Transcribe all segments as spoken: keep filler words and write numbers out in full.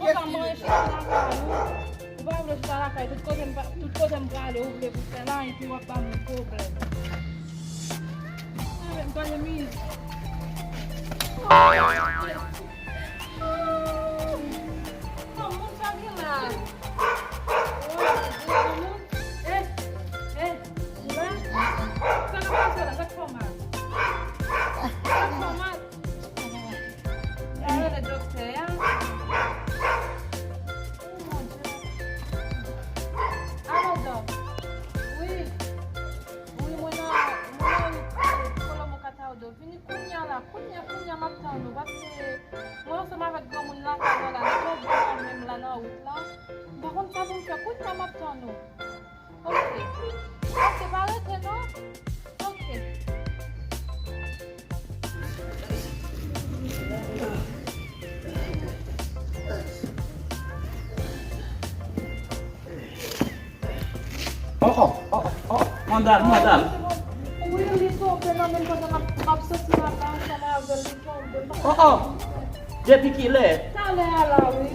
Konsa mwen chita lakay ou. Ou pa vle chita lakay, tout kote m pa- tout kote m prale, ou vle pou fè la, epi w ap ba mwen pwoblèm. Ah, men m pa gen mizik. Nan moun sa gen la. Woy, moun. Eh, eh, ou la? Sa k ap pase la? Sa k fè w mal? Sa k fè w mal? Al rele doktè a. Oh, mon Dieu. Alo, dòk. Wi. Wi, mwen nan, mwen nan, eh, Kolomo Katawdo. Vini kounye a la, kounye a, kounye a, m ap tann ou, paske mwen ansanm avèk granmoun lakay mwen la, nou twò bon kanmenm la nan wout la. M pa konn sa pou m fè, kounye a m ap tann ou. Ok. Ok, pa rete non. Ok. Oh, oh, oh, oh, mandal, mandal. Wi, li tonbe nan men pandan m ap, m ap soti lakay ansanm avè l, li tonbe. Oh, oh. Depi kilè? Talè a la, wi.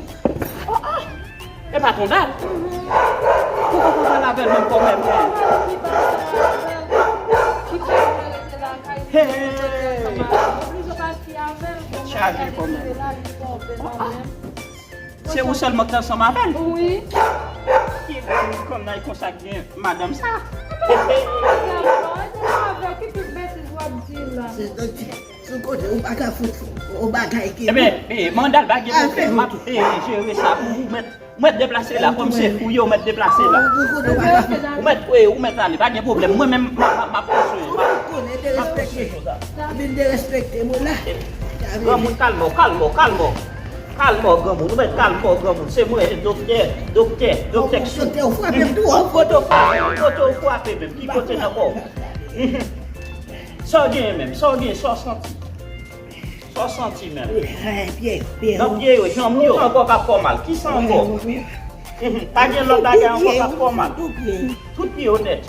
Oh, oh. E pa ton dad? Mhm. Ou poko pale avè l menm kòmè, men. Ki pa pale avè l, ki pa vle rete lakay li, li soti ansanm avè l. Oblije pati avè l, bon, chaje kòmè. Li tonbe nan men. Se ou sèlman ki te ansanm avè l? Wi. Ki bon kòmè konsa k gen madanm sa? Ki tout betiz w ap di la? Se doktè. Sou kote, ou pa ka fout yon bagay ki. Ebyen, eh, mandal pa gen pwoblèm, m ap, eh, jere sa pou ou. Mèt, mèt deplase la, kòm se fou yo, mèt deplase la. Ou mèt, eh, ou mèt ale, pa gen pwoblèm. Mwen menm, m ap, m ap pran swen, m ap pran swen. Vin derespekte mwen la. Granmoun, kalme w, kalme w, kalme w. Kalme w, granmoun, ou mèt kalme w, granmoun. Se mwen, doktè, doktè, doktè Ksou. Doktè, ou frape m tou, an. Kote w frape, kote w frape menm, ki kote nan kò w? Sa w genyen menm, sa w genyen, sa w santi? Sa w santi menm? Nan pye yo, janm yo. Ki ankò k ap fè w mal? Kisa ankò? Pa gen lòt bagay ankò k ap fè w mal? Tout pye yo nèt.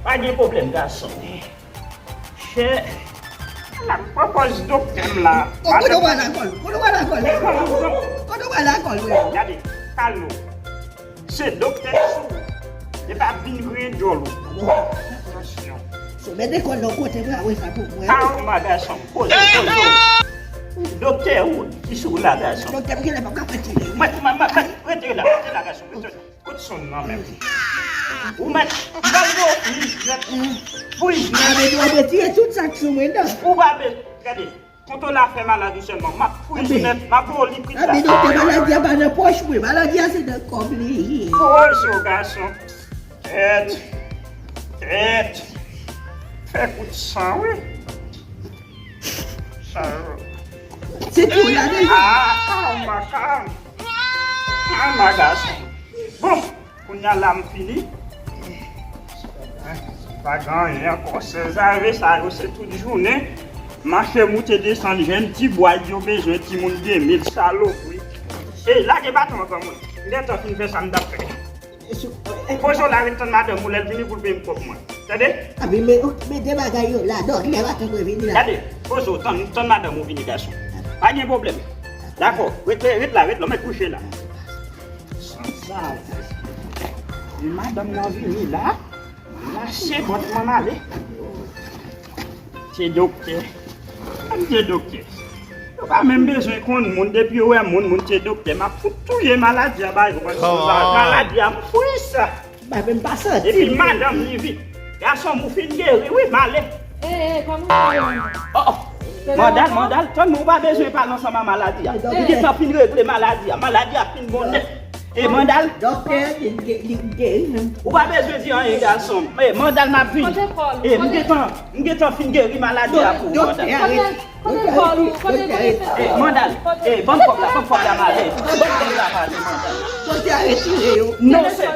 Pa gen pwoblèm, gason. Chè. La m pran pòz doktè m la. Kote w pral lakòl? Kote w pral lakòl? Kote w pral lakòl, wi? Gade, kalme w. Se doktè Ksou. E pa vin griyen djòl ou. Tansyon. Sou mete kò l nan kote pou avwe sa pou mwen. A, ou gason, poze, poze w. Doktè ou ki sou la, gason. Doktè m genlè p ap ka fè tire. Mwen, mwen, mwen, mwen, rete la, rete la, gason, rete la. Kot sonn nan menm? Ou mèt, ou mèt fouye nèt. Fouye nèt. Sa vle di w ap retire tout sa k sou mwen nan. Ou pa be-, gade. Kontola fè maladi sèlman. M ap fouye nèt, m ap ba w li pita. Abi doktè, maladi a pa nan pòch mwen. Maladi a se nan kò m li ye. Poze w, gason. Tèt. Tèt. Fè kout san, wi. Sa yo. Se tou la, men. Ah, kalma, kalma. Kalma, gason. Bon. Kounye a la m fini. Pa gen anyen ankò. Sèzave sa yo se tout jounen. Mache moute desann jèn ti bway yo bezwen timoun de mil salopri. E lage baton an granmoun. M gentan fin fè sa m t ap fè. Poze w la ret tann madanm ou lè l vini pou l peye m kòb mwen. Tande? Abi men, men de bagay yo la, dòk lè madanm mwen vini la. Gade, poze w tann, tann madanm ou vini gason. Pa gen pwoblèm. Dakò, ret, ret la, ret la, w mèt kouche la. Sanzave. E madanm nan vini la. Lase bòt mwen m ale. Se doktè. Mwen se doktè. Yo pa menm bezwen konn moun. Depi yo wè moun, moun se doktè. M ap fout touye maladi a ba yo. Paske maladi a m fri sa. Ba menm pa santi. Epi madanm li vin. Gason m ou fin geri wi, m ale. Eh, eh, kòman w ye? Oh, oh. Mandal, mandal, tann mwen, ou pa bezwen pale ansanm a maladi a. M gentan fin regle maladi a. Maladi a fin bon nèt. E mandal. Doktè, li, li, li geri menm. Ou pa bezwen di anyen, gason m. E mandal, m ap vini. E m gentan, m gentan fin geri maladi a pou ou, mandal. Doktè, arete. Kote kòl ou? Kote, kote, kote? E mandal. E ban m kòb la, ban m kòb la, m ale. Ban m kòb la, m ale, mandal. Doktè, retire yo. Non, se